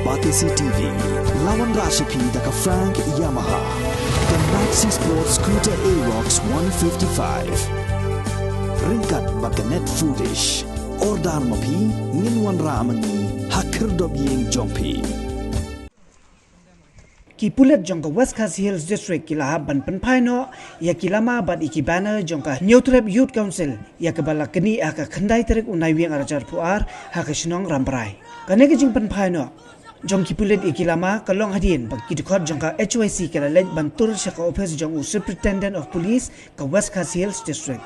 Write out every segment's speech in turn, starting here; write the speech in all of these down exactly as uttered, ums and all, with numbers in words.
Batesi T V, la wanrah sha phi da ka Frank Yamaha, ka Maxi Sport Scooter Aerox one fifty-five. Ryngkat bad ka Net Foodish. Order ma phi, ngin wanrah ma ngi ha khyrdop ïing jong phi. Ki pulit jong ka West Khasi Hills District ki la hap ban pynphai noh ïa ki lama bad ïa ki banner jong ka Hynñiewtrep Youth Council ïa kaba la knieh ha ka khyndai tarik u Naiwieng arhajar arphew ar ha ka shnong Rambrai. Kane ka jingpynphai noh jong ki pulit ïa ki lama ka long hadien ba ki dkhot jong ka H Y C ki la leit ban tur sha ka ophis jong u Superintendent of Police ka West Khasi Hills District.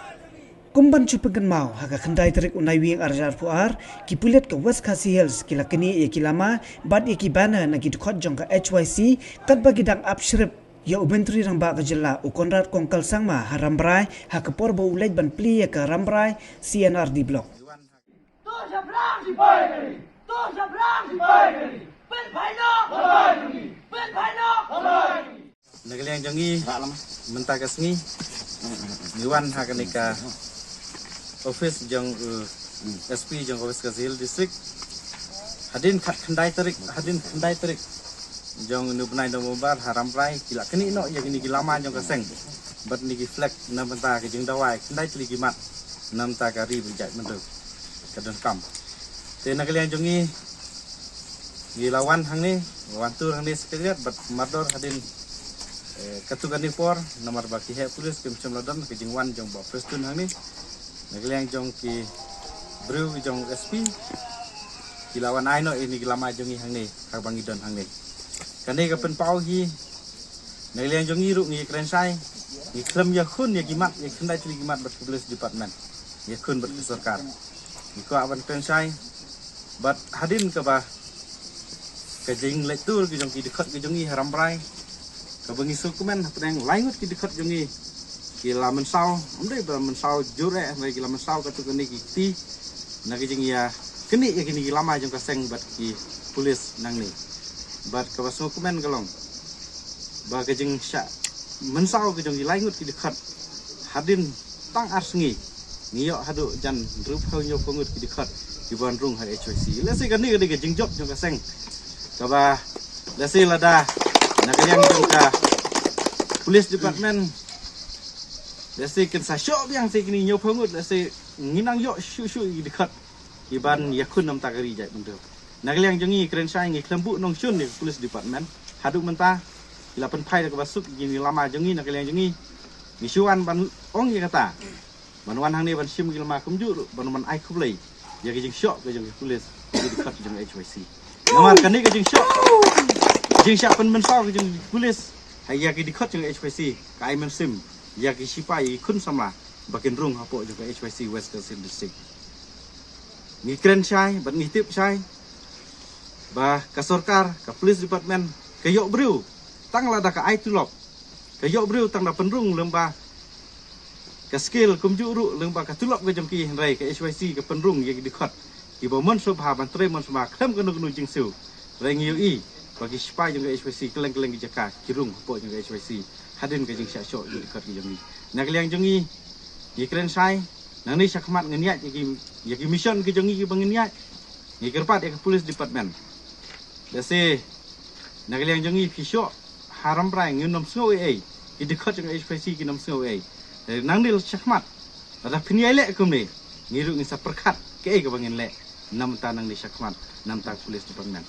Kum ban shu pynkynmaw, ha ka khyndai tarik u Naiwieng arhajar arphew ar, ki pulit ka West Khasi Hills ki la knieh ïa ki lama bad ïa ki banner na ki dkhot jong ka H Y C, katba ki dang ap shrip ïa u Myntri Rangbah ka jylla u Conrad Kongkal Sangma ha Rambrai ha ka por ba u leit ban plie ïa ka Rambrai C and R D Block. Na ka liang jong ngi mynta ka sngi ngi wan ha kane ka office jong u S P jong ka West Khasi Hills District. Hadien khat khyndai tarik, hadien khyndai tarik jong u bnai November ha Rambrai ki la knieh noh ïa kine ki lama jong ka seng bad kine ki flag na bynta ka jingdawai khyndai tylli ki mat na bynta ka ri bad ka jaitbynriew ka donkam. Te na ka liang jong ngi ngi la wan hangne, la wan tur hangne Secretariat bad mardor hadien katto katne por namar ba ki heh pulit kim shym la don ka jingwan jong Bah Prestone hangne. Na ka liang jong ki briew jong S P ki la wan ai noh ïa kine ki lama jong ngi hangne ha kaba ngi don hangne. Kane ka pynpaw hi na ka liang jong ngi ruh ngi kren shai, ngi khlem ïakhun ïa ki mat, ïa khyndai tylli ki mat bad ka police department, ïakhun bad ka sorkar. Ngi kwah ban kren shai bad hadien kaba ka jingleit tur ka jong ki dkhot ka jong ngi ha Rambrai kaba ngi sngewkmen hapdeng lai ngut ki dkhot jong ngi ki la mynsaw, ym dei ba mynsaw jur eh, hynrei ki la mynsaw katto katne ki kti na ka jingïaknieh ïa kine ki lama jong ka seng bad ki police nangne. Bad kaba sngewkmen ka long ba ka jingshah mynsaw ka jong ki lai ngut ki dkhot hadien tang ar sngi ngi ïoh haduh jan hynriewphew hynñiewphew ngut ki dkhot ki ban rung ha H Y C. Lehse kane ka dei ka jingjop jong ka seng kaba lehse lada na ka liang jong ka police department lehse kin sa shoh biang sa kine hynñiewphew ngut, lehse ngi nang ïoh shuh shuh ki dkhot ki ban ïakhun na bynta ka ri jaitbynriew. Na ka liang jong ngi kren shai ngi khlem buh nongshun ïa ka police department. Haduh mynta ngi la pynphai da kaba suk ïa kine ki lama jong ngi. Na ka liang jong ngi ngi shu wan ban ong ïa kata, ban wan hangne ban shim ki lama kumjuh ruh ban wan ai khublei ïa ka jingshoh ka jong ki police ïa ki dkhot jong H Y C. Namar kane ka jingshoh, jingshah pynmynsaw ka jong ki police ha ïa ki dkhot jong H Y C ka ai mynsiem ïa ki shipai, ïa ki khun samla ba kin rung hapoh jong ka H Y C West Khasi Hills District. Ngi kren shai bad ngi tip shai ba ka sorkar, ka police department ka ïoh briew tang lada ka ai tulop, ka ïoh briew tang da pynrung lyngba ka skill kumjuh ruh lyngba ka tulop ka jong ki, hynrei ka H Y C ka pynrung ïa ki dkhot kiba mon sngewbha ban trei mon sngewbha khlem kano kano jingsiew. Hynrei ngi ïohi ba ki shipai jong ka H Y C kylleng kylleng ki jaka ki rung hapoh jong ka H Y C hadien ka jingshah shoh ïa ki dkhot ki jong ngi. Na ka liang jong ngi ngi kren shai, nangne shakhmat ngin ïaid ïa ki, ïa ki mission ki jong ngi kiba ngin ïaid. Ngi kyrpad ïa ka police department, lehse na ka liang jong ngi phi shoh ha Rambrai ngin ym sngew ei ei, ki dkhot jong ka H Y C kin ym sngew ei ei. Nangne shakhmat lada phin ïai leh kumne ngi ruh ngin sa pyrkhat kaei kaba ngin leh na bynta nangne shakhmat na bynta ka police department.